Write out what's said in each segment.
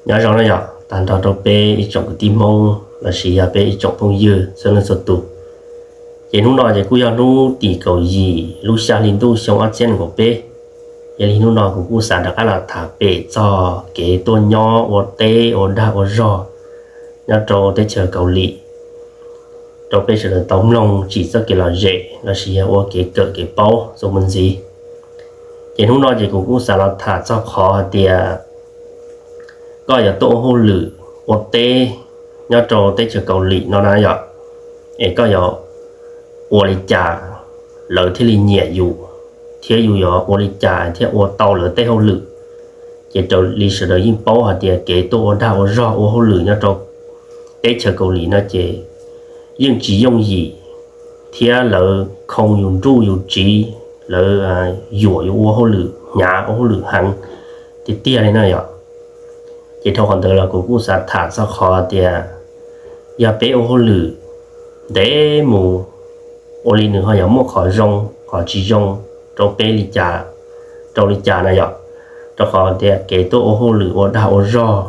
Nyob zoo na yom, tag nrho rau peb ib tsoom kwv tij Hmoob lossis yog peb ib tsoom phooj ywg txhua leej txhua tus. Ces hnub no ces kuj yog hnub tim kaum yim lub xya hli ntuj xyoo ob txhiab nees nkaum peb. Yog li hnub no kuv kuj xav rov qab los tham pem txog kev tuaj nyob ua teb ua dag ua zog nyob rau teb chaws Kaus Lim rau peb sawv daws tau mloog tsim txoj kev lom zem lossis yog ua kev kawm kev paub txuas mus ntxiv. Ces hnub no ces kuv kuj xav los tham txog qhov hais tias koj yuav tuaj ua hauj lwm ua teb nyob rau teb chaws Kaus Lim no na yom, es koj yuav ua li cas lawv thiaj li nyiam yus, thiab yus yuav ua li cas thiaj ua tau lawv tej hauj lwm. Ces raws li sawv daws yeej paub hais tias kev tuaj ua dag ua zog ua hauj lwm nyob rau teb chaws Kaus Lim no ces yeej tsis yooj yim, thiab lawv khoo yus nruj yus tsiv, lawv yuam yus ua hauj lwm hnyav ua hauj lwm heev tiag tiag li na yom. Ces dhau qhov ntawd los kuv kuj xav tham txog qhov tias yog peb ua hauj lwm ntev mus, ua li nws ho yuav muaj qhov zoo qhov tsis zoo rau peb li cas, rau li cas na yom. Rau qhov tias kev tuaj ua hauj lwm ua dag ua zog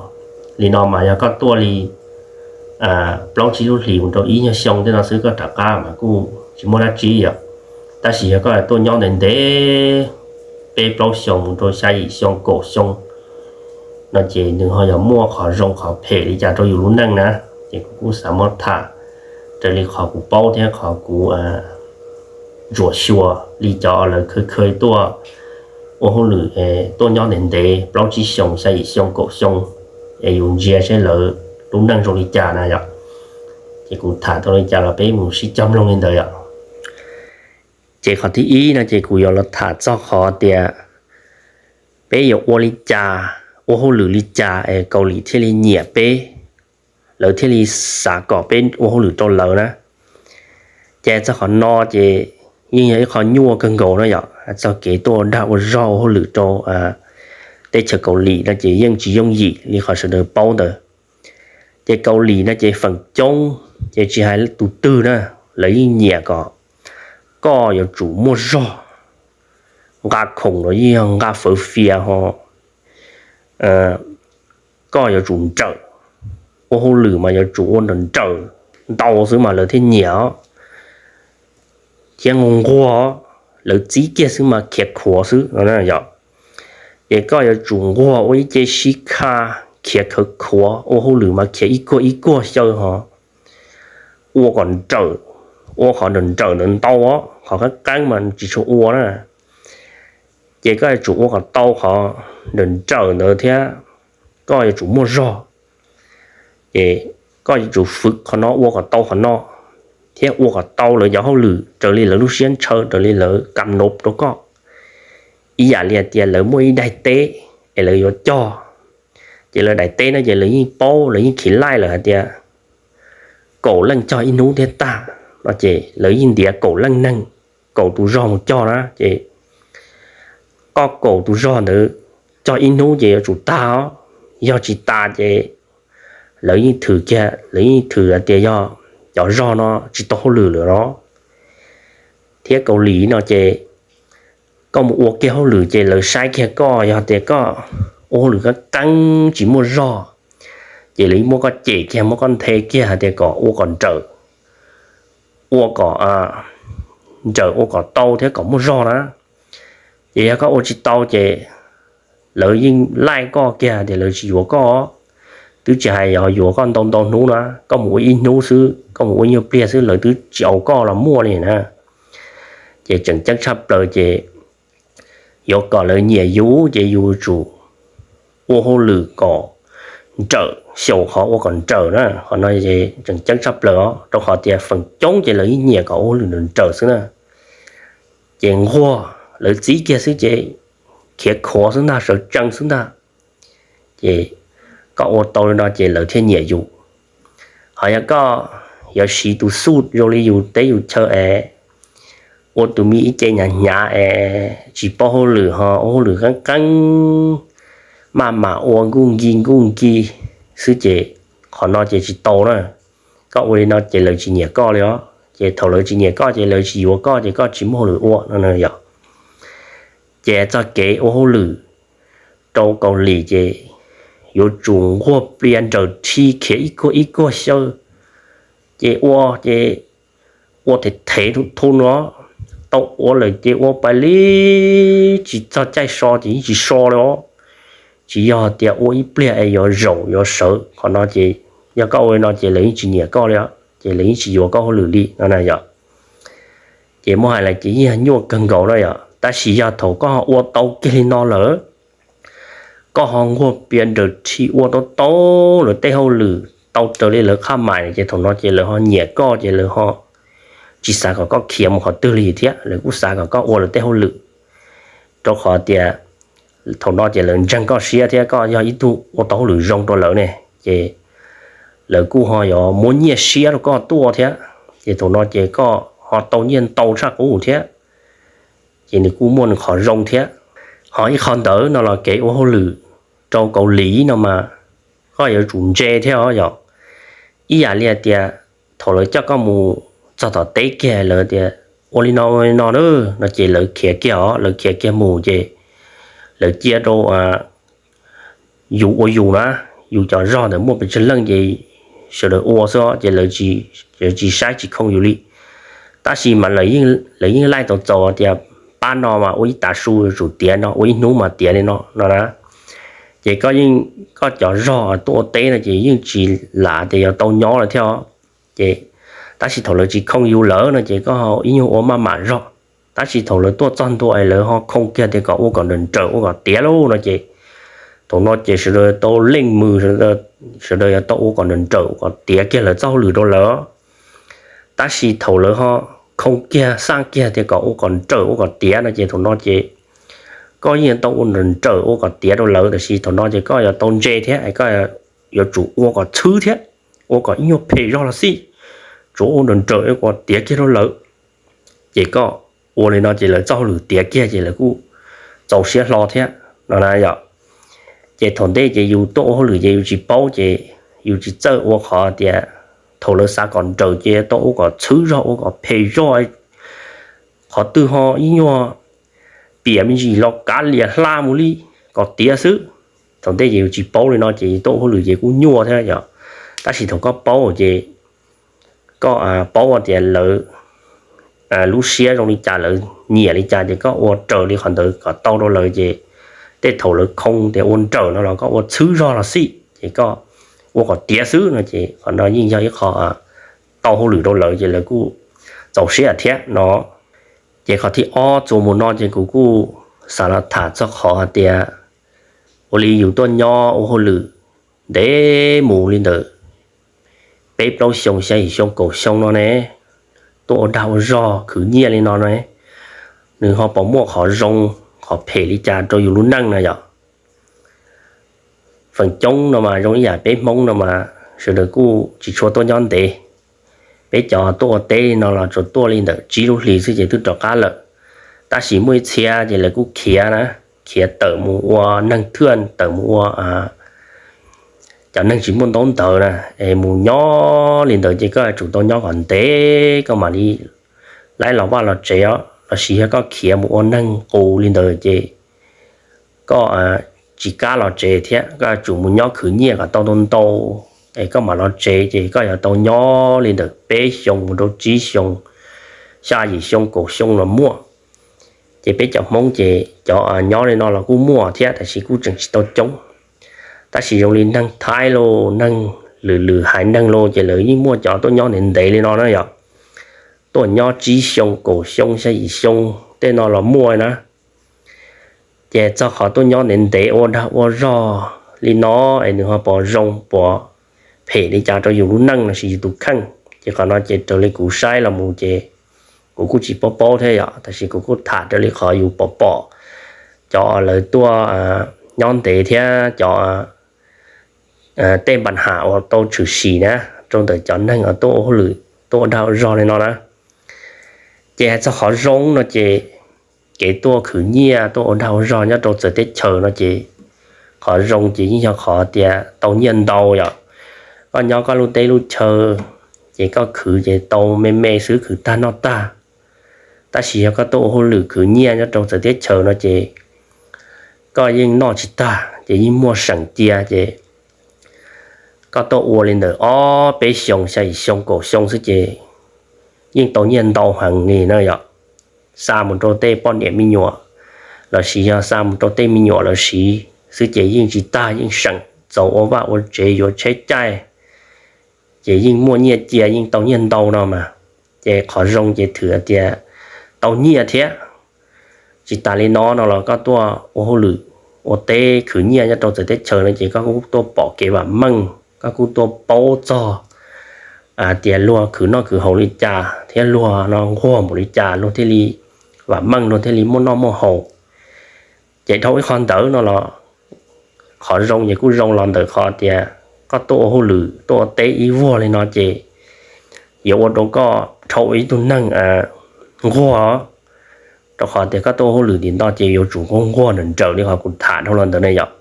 li no mas yog koj tuaj li plaub tsib lub hlis mus rau ib nyuag xyoo tej no xwb koj rov qab mas kuj tsis muaj dab tsi yom. Tab sis yog koj tuaj nyob ntev ntev, peb plaub xyoo mus rau xya yim xyoo kaum xyoo no ces nws ho yuav muaj qhov zoo qhov phem li cas rau yus lub neej na. Ces kuv kuj xav muab tham raws li qhov kuv paub thiab qhov kuv ntsuam xyuas li cov lawv khaws khaws tuaj ua hauj lwm, tuaj nyob ntev ntev plaub tsib xyoo xya yim xyoo kaum xyoo, es yus ntsia seb lawv lub neej zoo li cas na yom. Ces kuv tham tau li cas los peb mus sib cog mloog li ntawd yom. Ces qhov thib ib no ces kuv yuav los tham txog qhov tias peb yuav ua li cas, ua hauj lwm li cas es Kaus Lim thiaj li nyiam peb, lawv thiaj li xav kom peb ua hauj lwm rau lawv na. Ces txog qhov no ces yeej yog ib qho nyuaj kawg nkaus na yom, txog kev tuaj ua dag ua zog ua hauj lwm rau teb chaws Kaus Lim no ces yeej tsis yooj yim li qhov sawv daws paub ntawd. Ces Kaus Lim no ces feem coob ces tsis hais tus twg na, lawv yeej nyiam kom koj yuav tsum muaj zog, nqa khoom los yeej yog nqa fawv fias ho, koj yuav tsum nrawm, ua hauj lwm mas yuav tsum ua nrawm nrawm ntau xwb mas lawv thiaj nyiam os. Thiab nquag nquag, lawv txib kiag xwb mas khiav khuav xwb no yom. Ces koj yuav tsum nquag ua ib ce sib kha, khiav khawv khuav, ua hauj lwm mas khiav ib kuag ib kuag xyaw ho, ua kom nrawm, ua qhov nrawm nrawm ntawd ntau os, qhov qeeb qeeb mas tsis tshua ua na. Ces koj yuav tsum ua kom tau qhov nrawm nrawm ntawd thiab koj yuav tsum muaj zog. Ces koj yuav tsum fwv qhov no ua kom tau qhov no, thiab ua kom tau lawv cov hauj lwm raws li lawv lub siab ntshaw, raws li lawv kam nop rau koj. Ib yam li hais tias lawv muaj ib daim teb es lawv yuav cog, ces lawv daim teb no ces lawv yeej paub, lawv yeej khiv laij lawm hais tias kaum leej cog ib hnub thiaj tag no ces lawv yeej ntiav kaum leej neeg, kaum tus zog mus cog na. Ces koj kaum tus zog ntawd cog ib hnub ces yuav tsum tag os, yog tsis tas ces lawv yeej thwm kiag, lawv yeej thwm hais tias yog cov zog no tsis tau hauj lwm lawm los. Thiab Kaus Lim no ces koj mus ua kiag hauj lwm ces lawv saib kiag koj, yog tias koj ua hauj lwm qeeb qeeb tsis muaj zog, ces lawv muab koj cem kiag, muab koj nthe kiag hais tias kom ua kom nrawm, ua kom nrawm, ua kom tau thiab kom muaj zog na. Ces yog koj ua tsis tau ces lawv yeej laij koj kiag tias lawv tsis yuav koj, twb tsis hais yog yuav koj ntau ntau hnub na, koj mus ua ib hnub xwb, koj mus ua nyuag pliag xwb lawv twb tsis au koj los muaj li na. Ces tseem ceeb tshaj plaws ces yuav kom lawv nyiam yus ces yus tsum ua hauj lwm kom nrawm, xyaum qhov ua kom nrawm na. Qhov no tseem ceeb tshaj plaws os, rau qhov tias feem coob ces lawv yeej nyiam kom ua hauj lwm nrawm nrawm xwb na. Ces nquag, lawv txib kiag xwb ces khiav khuav xwb ntag, sawv tsees xwb ntag. Ces koj ua tau li no ces lawv thiaj nyiam yus. Ho yog koj yuav siv tus xuj zoo li yus teb yus chaw es ua tus me ib ce hnyav hnyav es tsis paub hauj lwm ho ua hauj lwm qeeb qeeb, maj mam ua nkuj nki nkuj nki xwb ces qhov no ces tsis tau na. Koj ua li no ces lawv tsis nyiam koj li os. Ces thaum lawv tsis nyiam koj ces lawv tsis yuav koj ces koj tsis muaj hauj lwm ua no yom. Ces txoj kev ua hauj lwm rau Kaus Lim ces yuav tsum nquag plia nraws rhi khiav ib kuag ib kuag xyaw, ces ua ces ua thev thev thu no, tau ua lawm ces ua pais li tsis txog caij so ces yeej tsis so li os. Tsis yog tias ua ib pliag es yuav zaum yuav sawv qhov no ces yog koj ua li no ces lawv yeej tsis nyiam koj li, ces lawv yeej tsis yuav koj hauj lwm li no na yom. Ces muab hais lawm ces yeej yog nyuaj kawg nkaus na yom. Tab sis yog thaum koj ho ua tau kiag li no lawm, koj ho nquag plia nraws rhi ua tau tau lawv tej hauj lwm tau raws li lawv qhab mais ces thaum no ces lawv ho nyiam koj ces lawv ho tsis xav kom koj khiav mus qhov twg li thiab, lawv kuj xav kom koj ua lawv tej hauj lwm, rau qhov tias thaum no ces lawv ntseeg koj siab thiab koj yog ib tug ua tau hauj lwm zoo rau lawv ne, ces lawv kuj ho yuav muab nyiaj siab rau koj tuaj thiab, ces thaum no ces koj ho tau nyiaj ntau tshaj qub thiab, ces nws kuj muaj nws qhov zoo thiab. Ho ib qho ntawd no los kev ua hauj lwm rau Kaus Lim no mas koj yuav tsum ntse thiab os yom. Ib yam li hais tias thaum lawv coj koj mus txog tom teb kiag lawv tias ua li no ua li no na, no ces lawv khiav kiag os, lawv khiav kiag mus ces lawv cia rau yus ua yus na, yus cov zog ntawd muaj pes tsawg leej ces sawv daws ua xwb ces lawv tsis saib tsis khooj yus li. Tab sis mas lawv yeej laij tau txaus tias pab no mas ua ib tav su yuav tsum tiav no, ua ib hnub mas tiav li no no na. Ces koj cov zog tuaj ua teb no ces yeej tsis lam tias yuav tau nyob lawm thiab os. Ces tab sis thaum lawv tsis khooj yus lawm no ces koj ib nyuag ua maj mam zog. Tab sis thaum lawv tuaj txog ntua es lawv ho khooj kiag tias kom ua kom nrawm nrawm ua kom tiav lauj no ces thaum no ces sawv daws tau leej mws, sawv daws yuav tau ua kom nrawm nrawm ua kom tiav kiag lawv txoj hauj lwm rau lawv. Tab sis thaum lawv ho khooj kiag xaj kiag tias kom ua kom nrawm ua kom tiav no ces thaum no ces koj yeej tau ua nrawm nrawm ua kom tiav rau lawv, tab sis thaum no ces koj yuav tau ntse thiab koj yuav tsum ua kom txhwb thiab, ua kom ib nyuag phem zog los xij, tsuas ua nrawm nrawm ua kom tiav kiag rau lawv. Ces koj ua li no ces lawv txoj hauj lwm tiav kiag ces lawv kuj txaus siab hlo thiab no na yom. Ces thaum ntej ces yus tuaj ua hauj lwm ces yus tsis paub ces yus tsis txawj ua qhov tias thaum lawv xav kom nrawm ces tau ua kom txhwb zog ua kom phem zog, qhov twg ho ib nyuag piam me ntsis los kav liam hla mus li kom tiav xwb. Thaum ntej ces yus tsis paub li no ces tuaj ua hauj lwm ces kuj nyuaj thiab yom. Tab sis thaum koj paub ces koj paub tias lawv lub siab zoo li cas, lawv nyiam li cas ces koj ua raws li qhov ntawd kom tau rau lawv ces tej thaum lawv khooj tias ua nrawm no los koj ua txhwb zog los xij ces koj ua kom tiav xwb no ces qhov no yeej yog ib qho tau hauj lwm rau lawv ces lawv kuj txaus siab thiab no. Ces qhov thib ob txuas mus no ces kuv kuj xav los tham txog qhov hais tias ua li yus tuaj nyob ua hauj lwm ntev mus li ntawm peb plaub xyoo xya yim xyoo kaum xyoo no ne, tuaj ua dag ua zog khwv nyiaj li no ne, nws ho puas muaj qhov zoo qhov phem li cas rau yus lub neej na yom. Feem coob no mas zoo ib yam peb Hmoob no mas sawv daws kuj tsis tshua tuaj nyob ntev. Peb cov tuaj ua teb no los tsuas tuaj li ntawm tsib lub hlis xwb ces twb rov qab lawm. Tab sis muaj ib txhia ces lawv kuj khiav na, khiav tawm mus ua neeg thwj, tawm mus ua cov neeg tsis muaj ntaub ntawv na, es mus nyob li ntawd ces koj yuav tsum tau nyob kom ntev koj mam li laib los vaj los tsev os, los sis yog koj khiav mus ua neeg qus li ntawd ces koj tsis kam los tsev thiab, koj yuav tsum mus nyob khwv nyiaj kom tau ntau ntau es koj mam los tsev, ces koj yuav tau nyob li ntawm peb xyoo mus rau tsib xyoo, xya yim xyoo kaum xyoo los muaj. Ces peb cov Hmoob ces cov nyob li no los kuj muaj thiab tab sis kuj tseem tsis tau coob. Tab sis zoo li neeg Thaib los neeg lwm lwm haiv neeg los ces lawv yeej muaj cov tuaj nyob ntev ntev li no na yom. Tuaj nyob tsib xyoo kaum xyoo xya yim xyoo tej no los muaj na. Ces txog qhov tuaj nyob ntev ntev ua dag ua zog li no es nws ho puas zoo puas phem li cas rau yus lub neej los sis yus tus kheej, ces qhov no ces raws li kuv saib los mus ces kuv kuj tsis paub paub thiab yom, tab sis kuv kuj tham raws li qhov yus pom pom cov lawv tuaj nyob ntev thiab cov tej npa ham uas tau tshwm sim na rau ntawm cov neeg tuaj ua hauj lwm tuaj ua dag ua zog li no na. Ces hais txog qhov zoo no ces kev tuaj khwv nyiaj tuaj ua dag ua zog nyob rau txawv teb chaws no ces qhov zoo ces yeej yog qhov tias tau nyiaj ntau yom. Koj nyob koj lub teb lub chaw ces koj khwv ces tau me me xwb khwv tag noj tag. Tab sis yog koj tuaj ua hauj lwm khwv nyiaj nyob rau txawv teb chaws no ces koj yeej noj tsis tag ces yeej muaj seem cia ces koj tuaj ua li ntawm ob peb xyoos xya yim xyoo kaum xyoo xwb ces yeej tau nyiaj ntau heev li na yom. Xa mus rau tej poj niam me nyuam lossis yog xa mus rau tej me nyuam lawv siv xwb ces yeej tsis tag, yeej seem txaus ua vaj ua tsev, yuav tsheb caij, ces yeej muaj nyiaj cia, yeej tau nyiaj ntau no mas. Ces qhov zoo ces thwm tias tau nyiaj thiab. Tsis tas li no no los koj tuaj ua hauj lwm ua teb khwv nyiaj nyob rau txawv teb chaws no ces koj kuj tuaj pom kev vam meej, koj kuj tuaj paub txog tias luag khwv noj khwv haus li cas thiab luag no nquag npaum li cas luag thiaj li vam meej, luag thiaj li muaj noj muaj haus. Ces dhau ib qho ntawd no los qhov zoo ces kuj zoo los ntawm qhov tias koj tuaj ua hauj lwm tuaj ua teb ib vuag li no ces yuav ua rau koj dhau ib tug neeg nquag, rau qhov tias koj tuaj ua hauj lwm tim no ces yuav tsum nquag nquag nrawm nrawm li qhov kuv tham dhau los ntawd ne yom.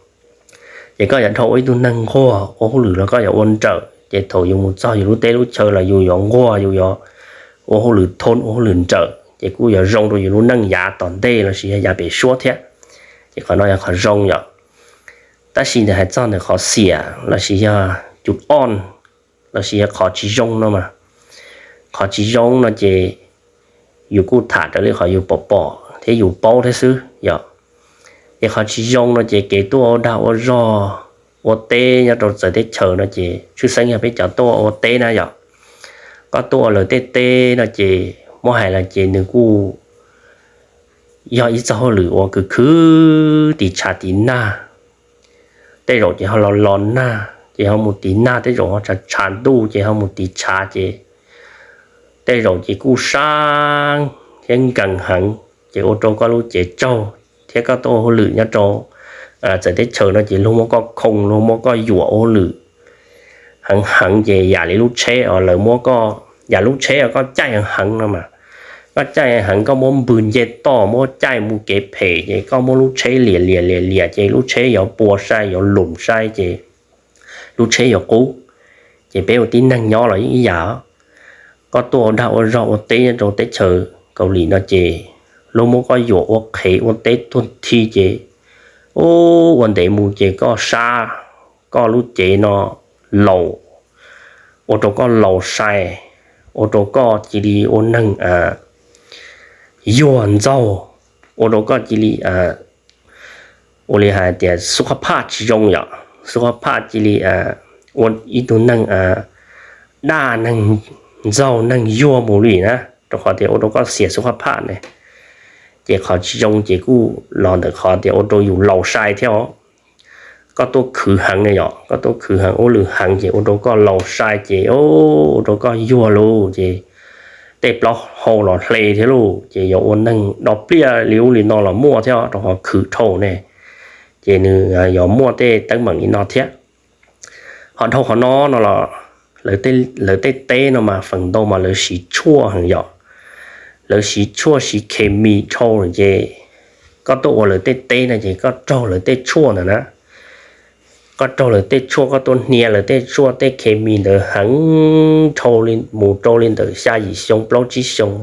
Ces koj yuav dhau ua ib tug neeg nquag, ua hauj lwm los koj yuav ua nrawm, ces thaum yus mus txog yus lub teb lub chaw los yus yuav nquag, yus yuav ua hauj lwm thoob, ua hauj lwm nrawm ces kuj yuav zoo rau yus lub neej yav tom ntej lossis yog yav pem suab thiab. Ces qhov no yog qhov zoo yom. Tab sis ntawm hais txog ntawm qhov xiam lossis yog cus oj lossis yog qhov tsis zoo no mas, qhov tsis zoo no ces yus kuj tham raws li qhov yus pom pom thiab yus paub thiab xwb yom. Ces qhov tsis zoo no ces kev tuaj ua dag ua zog ua teb nyob rau txawv teb chaws no ces tshwj xeeb yog peb cov tuaj ua teb na yom. Koj tuaj ua lawv tej teb no ces muab hais los ces nws kuj yog ib txoj hauj lwm uas khwv khwv tiv tshav tiv nag. Tej zaum ces ho los los nag ces ho mus tiv nag, tej zaum ho tshav tshav ntuj ces ho mus tiv tshav ces tej zaum ces kuj sab thiab nkees heev ces ua rau koj lub cev tsaug thiab koj tuaj ua hauj lwm nyob rau txawv teb chaws no ces luag muab koj khoo, luag muab koj yuam ua hauj lwm heev heev ces yam li lub tsheb os, lawv muab koj, yam lub tsheb os, koj caij heev heev no mas, koj caij heev heev koj muab npws nce toj muab caij mus kev phem ces koj muab lub tsheb liam liam liam liam ces lub tsheb yuav pua sai yuav lum sai ces lub tsheb yuav qub. Ces peb ua tib neeg nyob los yeej ib yam, koj tuaj ua dag ua zog ua teb nyob rau teb chaws Kaus Lim no ces luag muab koj yuam ua qhev ua teb tuag thi ces ua ntev mus ces koj sab, koj lub cev no laus, ua rau koj laus sai, ua rau koj cia li ua neeg yuag ntxaug, ua rau koj cia li ua li hais tias xub qhov phaj tsis zoo yom, xub qhov phaj cia li ua ib tug neeg daj neeg ntxaug neeg yuag mus li na, rau qhov tias ua rau koj xiam xub qhov phaj ne. Ces qhov tsis zoo ces kuj los ntawm qhov tias ua rau yus laus sai thiab os. Koj tuaj khwv heev ne yom, koj tuaj khwv heev ua lwm heev ces ua rau koj laus sai ces ua rau koj yuag lauj ces tej plaub hau los hle thiab lauj ces yuav ua neeg do pliaj li ub li no los muaj thiab rau qhov khwv dhau ne. Ces nws yuav muaj tej teeb meem li no thiab. Ho dhau qhov no no los lawv tej teb no mas feem ntau mas lawv siv tshuaj heev yom. Lawv siv tshuaj siv khes mis dhau ces koj tuaj ua lawv tej teb no ces koj raug lawv tej tshuaj ntawd na. Koj raug lawv tej tshuaj, koj tuaj hnia lawv tej tshuaj tej khes mis ntawd heev dhau li mus rau li ntawm xya yim xyoo plaub tsib xyoo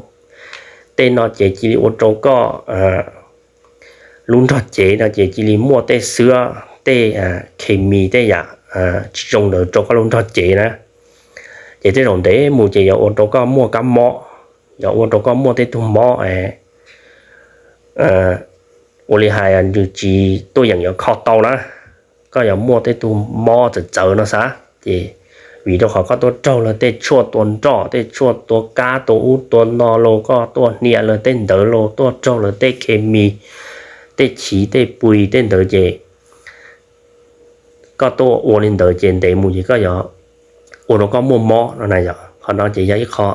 tej no ces cia li ua rau koj lub nrog cev no ces cia li muaj tej xwab tej khes mis tej yam tsis zoo ntawd rau koj lub nrog cev na. Ces tej zaum ntev mus ces yuav ua rau koj muaj kab mob, yuav ua rau koj muaj tej tug mob ua li hais nws tsis tuaj yeem yuav kho tau na. Koj yuav muaj tej tug mob txawv txawv no xav ces vim rau qhov koj tuaj raug lawv tej tshuaj tua nroj, tej tshuaj tua kab tua ub tua no los koj tuaj hnia lawv tej ntawd los tuaj raug lawv tej khes mis, tej chiv tej pui tej ntawd ces koj tuaj ua li ntawd ces ntev mus ces koj yuav ua rau koj muaj mob no na yom. Qhov no ces yog ib qho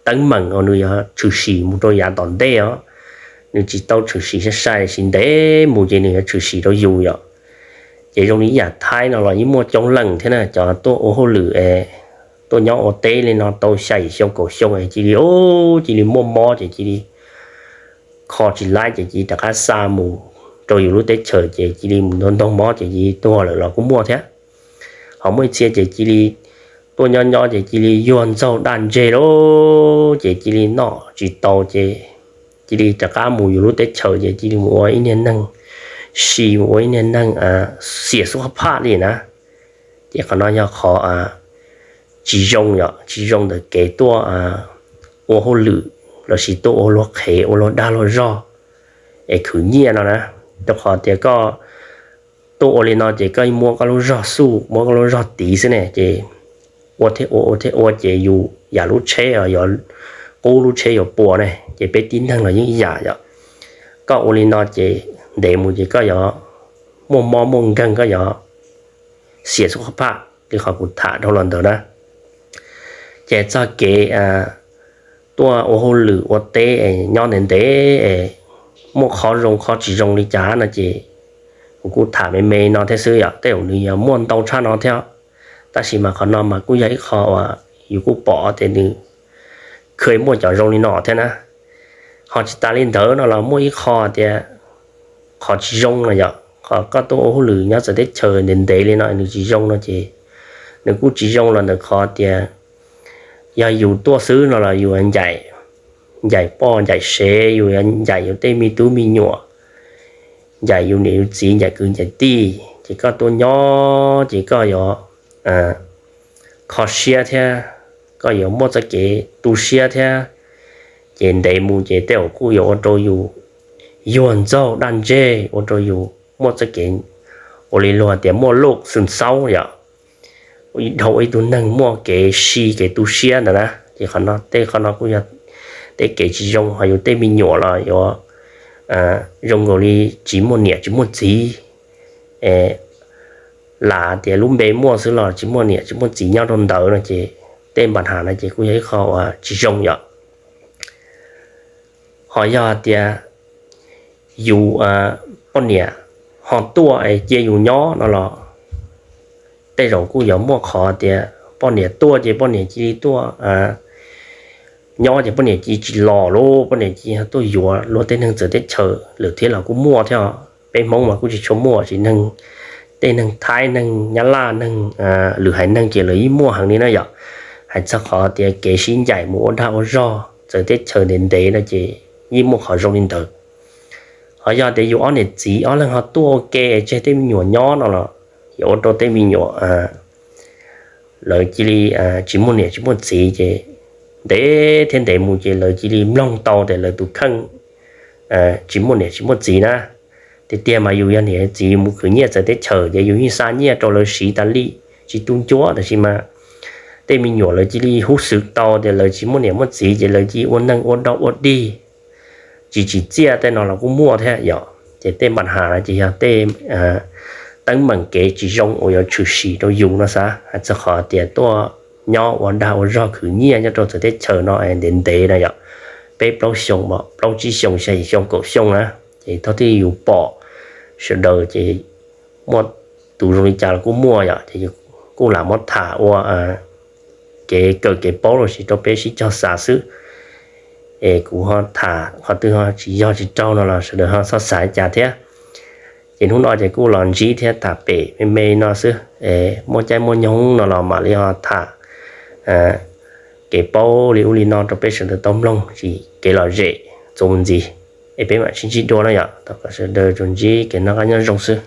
teeb meem uas nws yuav tshwm sim mus rau yav tom ntej os. Nws tsis tau tshwm sim sai sai, sis ntev mus ces nws yuav tshwm sim rau yus yom. Ces zoo li ib yam Thaib no los yeej muaj coob leej thiab na, cov tuaj ua hauj lwm es tuaj nyob ua teb li no tau xya yim xyoo kaum xyoo es cia li, cia li muaj mob ces cia li kho tsis laib ces cia li rov qab xa mus rau yus lub teb chaws ces cia li mus ntog ntog mob ces cia li tuag lawm los kuj muaj thiab. Ho muaj ib txhia ces cia li tuaj nyob nyob ces cia li yuag ntxaug daj ntseg lawm ces cia li noj tsis tau ces cia li rov qab mus yus lub teb chaws ces cia li mus ua ib niag neeg si, mus ua ib niag neeg xiam xub qhov phaj li na. Ces qhov no yog qhov tsis zoo yom, tsis zoo ntawm kev tuaj ua hauj lwm lossis tuaj ua luag qhev ua luag dag luag zog es khwv nyiaj no na. Rau qhov tias koj tuaj ua li no ces koj muab koj lub zog xuj, muab koj lub zog tiv xwb ne, ces ua thiab ua ua thiab ua ces yus yam lub tsheb os, yuav qub lub tsheb yuav puas ne, ces peb tib neeg los yeej yam yom. Koj ua li no ces ntev mus ces koj yuav muaj mob muaj nkeeg, koj yuav xiam xub qhov phaj li qhov kuv tham dhau los ntawd na. Ces txog kev tuaj ua hauj lwm ua teb nyob ntev ntev, muaj qhov zoo qhov tsis zoo li cas no ces kuv kuj tham me me no thiab xwb yom. Tej zaum nws yuav muaj ntau tshaj no thiab, tab sis mas qhov no mas kuj yog ib qho uas yus kuj pom tias nws kheev muaj cov zoo li no thiab na. Ho tsis tas li ntawd no los muaj ib qho tias qhov tsis zoo no yom, qhov koj tuaj ua hauj lwm nyob txawv teb chaws ntev ntev li no nws tsis zoo no ces nws kuj tsis zoo los ntawm qhov tias yog yus tuaj xwb no los yus ncaim, ncaim poj ncaim sev, yus yuav ncaim yus tej me tub me nyuam, ncaim yus niam yus txiv, ncaim kwv ncaim tij, ces koj tuaj nyob ces koj yuav kho siab thiab, koj yuav muaj txoj kev tu siab thiab. Ces ntev mus ces tej zaum kuj yuav ua rau yus yuag ntxaug daj ntseg, ua rau yus muaj txoj kev ua li luag tias muaj lub xwm xaub yom, dhau ib tug neeg muaj kev si kev tu siab ntawd na. Ces qhov no tej qhov no kuj yog tej kev tsis zoo, ho yus tej me nyuam los yuav zoo nkaus li tsis muaj niam tsis muaj txiv, lam tias lub npe muaj xwb los tsis muaj niam tsis muaj txiv nyob rau ntawd no ces tej npa has no ces kuj yog ib qho uas tsis zoo yom. Ho yog tias yus poj niam ho tuaj cia yus nyob no los tej zaum kuj yuav muaj qhov tias poj niam tuaj ces poj niam cia li tuaj, nyob ces poj niam cia li tsis los lawm, poj niam cia li tuaj yuav luag tej neeg txawv teb chaws lawm thiab los kuj muaj thiab. Peb Hmoob mas kuj tsis tshua muaj, tsis neeg, tej neeg Thaib, neeg Nyab Laj, neeg lwm haiv neeg ces lawv yeej muaj heev li na yom. Hais txog qhov tias kev sib ncaim mus ua dag ua zog txawv teb chaws ntev ntev no ces yeej muaj qhov zoo li ntawd. Ho yog tias yus ob niam txiv ob leeg ho tuaj ua ke tseg tej me nyuam nyob no los yuav ua rau tej me nyuam lawv cia li tsis muaj niam tsis muaj txiv ces ntev thiab ntev mus ces lawv cia li mloog tau tias lawv tus kheej tsis muaj niam tsis muaj txiv na. Tiag tiag mas yus yog niam txiv mus khwv nyiaj txawv teb chaws ces yus yeej xa nyiaj rau lawv siv tas li, tsis tu ncuab, tab sis mas tej me nyuam lawv cia li hub xwm tau tias lawv tsis muaj niam muaj txiv ces lawv cia li ua neeg ua dog ua dig, tsis tsim txiaj tej no los kuj muaj thiab yom. Ces tej npa has no ces yog tej teeb meem kev tsis zoo uas yuav tshwm sim rau yus no xav. Hais txog qhov tias tuaj nyob ua dag ua zog khwv nyiaj nyob rau txawv teb chaws no ntev ntev no yom, peb plaub xyoo, plaub tsib xyoo, xya yim xyoo, kaum xyoo na, ces thaum twg yus pom sawv daws ces muaj tus zoo li cas los kuj muaj yom, ces kuj lam muab tham ua kev kawm kev paub lossis rau peb sib cog xav xwb. Es kuv ho tham qhov twg ho tsis yog tsis raug no los sawv daws ho txhob xav li cas thiab. Ces hnub no ces kuj los ntsib thiab tham pem me me no xwb, muaj caij muaj nyoog no los mam li ho tham kev paub li ub li no rau peb sawv daws tau mloog tsis kev lom zem txuas mus ntxiv. Es peb mam sib ntsib dua na yom, thov kom sawv daws tsuas ntsib kev noj qab nyob zoo xwb.